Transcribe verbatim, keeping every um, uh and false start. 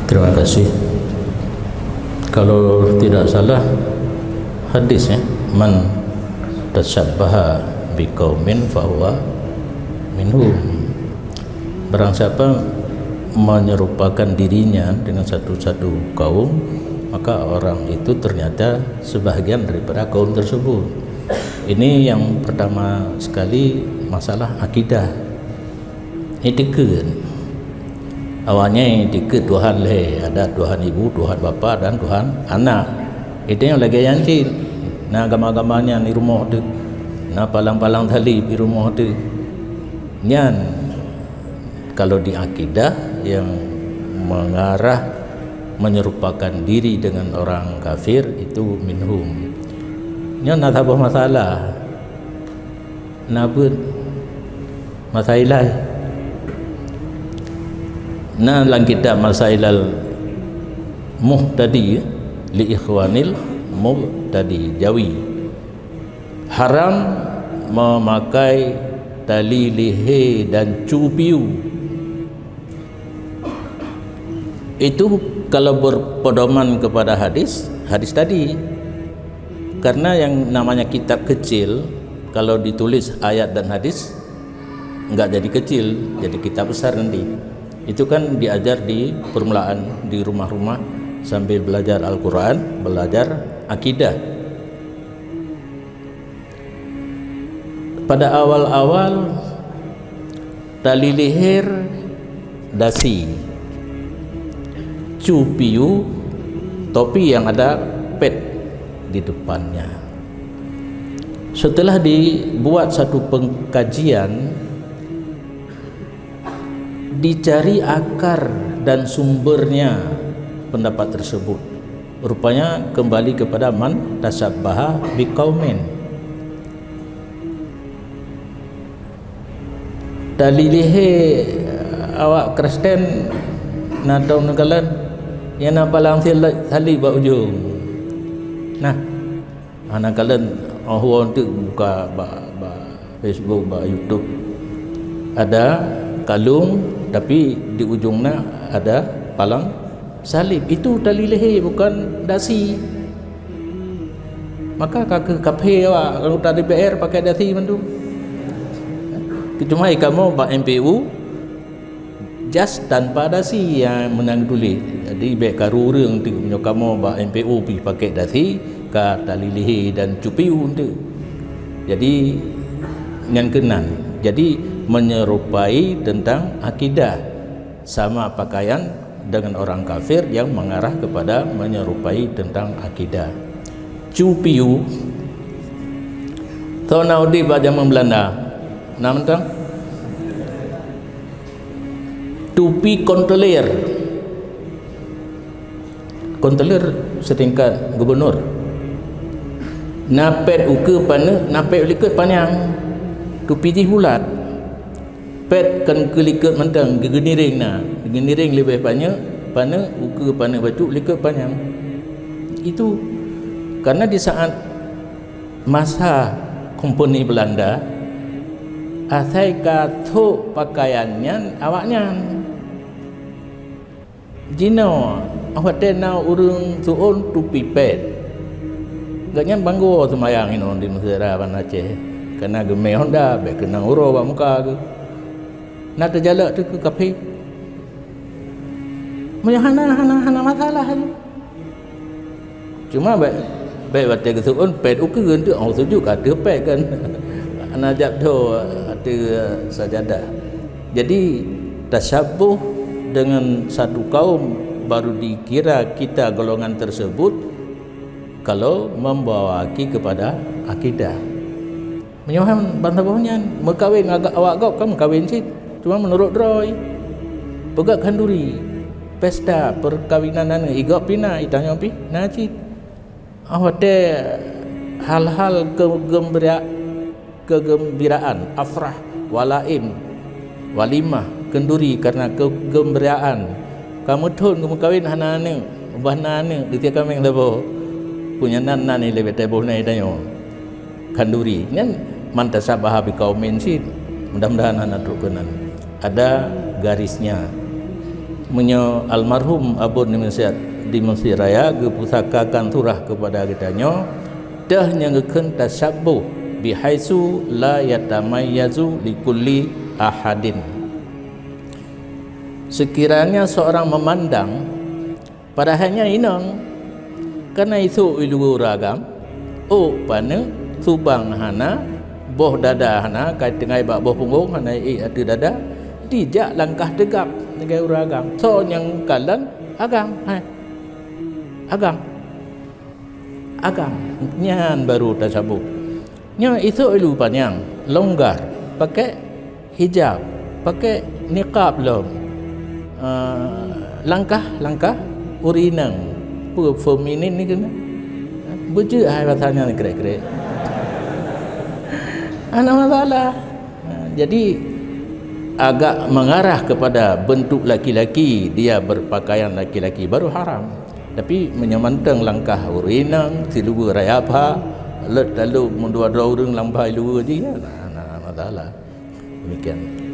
Terima kasih. Kalau tidak salah hadis, ya, "Man tasyabbaha biqaumin fahuwa minhum." Barang siapa menyerupakan dirinya dengan satu-satu kaum, maka orang itu ternyata sebahagian daripada kaum tersebut. Ini yang pertama sekali, masalah akidah. Itikeuet. Awaknyan itikeuet Tuhan lhée, ada Tuhan ibu, Tuhan bapa, dan Tuhan anak. Itu nyang lagée nyan cit. Na gamba-gamba nyan di rumoh teuh. Na palang-palang saleb di rumoh teuh. Nyan kalau di akidah yang mengarah menyerupakan diri dengan orang kafir, itu minhum. Nyan na saboh masalah. Na beuet masailai. Na lam kitab Masailal Muhtadi li Ikhwanil Mubtadi Jawi. Haram memakai tali lihé dan cupiu. Itu kalau berpedoman kepada hadis, hadis tadi. Karena yang namanya kitab kecil, kalau ditulis ayat dan hadis, enggak jadi kecil, jadi kitab besar nanti. Itu kan diajar di permulaan, di rumah-rumah, sambil belajar Al-Quran, belajar akidah. Pada awal-awal, tali leher dasi, cupiu, topi yang ada pet di depannya. Setelah dibuat satu pengkajian, dicari akar dan sumbernya pendapat tersebut. Rupanya kembali kepada man tasyabbaha biqaumin. Tali lehe awak Kristen na tom neukalon, nyang na palang sila-, salib bak ujong. Nah, hana kalon, oh, woe teuk buka bak, bak Facebook, bak YouTube. Ada kalung, tapi di ujong na ada palang salib. Itu tali lehe, bukan dasi. Maka ka keuh kaphé awak anggota D P R pakai dasi mandum. Cuma kamoe bak M P U, jas tanpa dasi nyang meunan geutuléh. Jadi, bék karu ureuëng teuk meunyoe kamoe bak M P U pih pakai dasi, ka tali lehe dan cupiu teuk. Jadi, nyan keunan. Jadi, menyerupai tentang akidah. Sama pakaian dengan orang kafir yang mengarah kepada menyerupai tentang akidah. Cupiu, soe na udeb bak jameun Belanda? Na mantong? Tupi kontrolir. Kontrolir setingkat gubernur. Na pet ukeue paneuk, na pet likot panyang. Tupi jih bulat. Pet kon keu likot mantong, geugeuniréng na. Geugeuniréng leubeh paneuk, paneuk ukeue paneuk bacut likot panyang. Itu karena di saat masa kompeni Belanda, asai ka thok pakaian nyan awaknyan. Jinoe, watée na ureuëng suôn tupi pet, gobnyan ban geuwoe seumayang inoe di Meusra Banda Aceh, kana geumé honda bék keunong uroe bak muka geuh. Na teujalok teuk keu kaphé. Meunyoe hana, hana, hana masalah laju. Cuma bék, bék watée geuseuôn pet ukeue, enteuk, oh, sujud ka ateueh pet kan. Hana jak tho ateueh sajadah. Jadi, tasyabuh dengan satu kaum baru dikira kita golongan tersebut kalau membawaki kepada akidah. Meunyoe han ban saboh nyan, meukawen ngon awak gob kan meukawen cit, cuma meunurot droe. Peugah khanduri, pesta peukawinan aneuk, i gob pih na, i tanyoe pih na cit. Óh watée hal-hal keugeumbira-, keugeumbiraan, afrah, walaim, walimah, khanduri kareuna keugeumbiraan, ka meuthon geumeukawen hana aneuk, ubah na aneuk, geutiek kaméng saboh. Peue nyan nan, nan ilée teuboh na i tanyoe. Khanduri. Nyan man tasyabaha biqaumin cit. Mudah-mudahan hana trok keunan. Ada garisnya. Meunyoe almarhum Abon di Mesir, di Mesir Raya geupusakakan surah keupada geutanyoe, teuh nyang geukheun tasyabuh, "Bihaisu la yatamayyazu likulli ahadin." Sekiranya seorang memandang, padahai nyan inong, kana isok i luwa ureuëng agam, ôk paneuk, subang hana, boh dada hana, ka tinggai bak boh punggong hana ék ateueh dada, dijak langkah teugab lagée ureuëng agam. Soe nyang kalon? Agam, hai. Agam. Agam. Nyan baru tasyabuh. Nyoe isok i luwa panyang, longgar, pakai hijab, pakai niqab lom. Ah, langkah-langkah ureuëng inong, peue feminin ni keunan? Beujeuet hai basa nyan krek-krek. Hana masalah. Ah, jadi agak mengarah kepada bentuk laki-laki, dia berpakaian laki-laki, baru haram. Tapi meunyoe mantong langkah ureuëng inong, siluweue raya pha, leuet talop meudua-dua ureuëng lam pha i luweue jih, ya, na, na masalah. Demikian.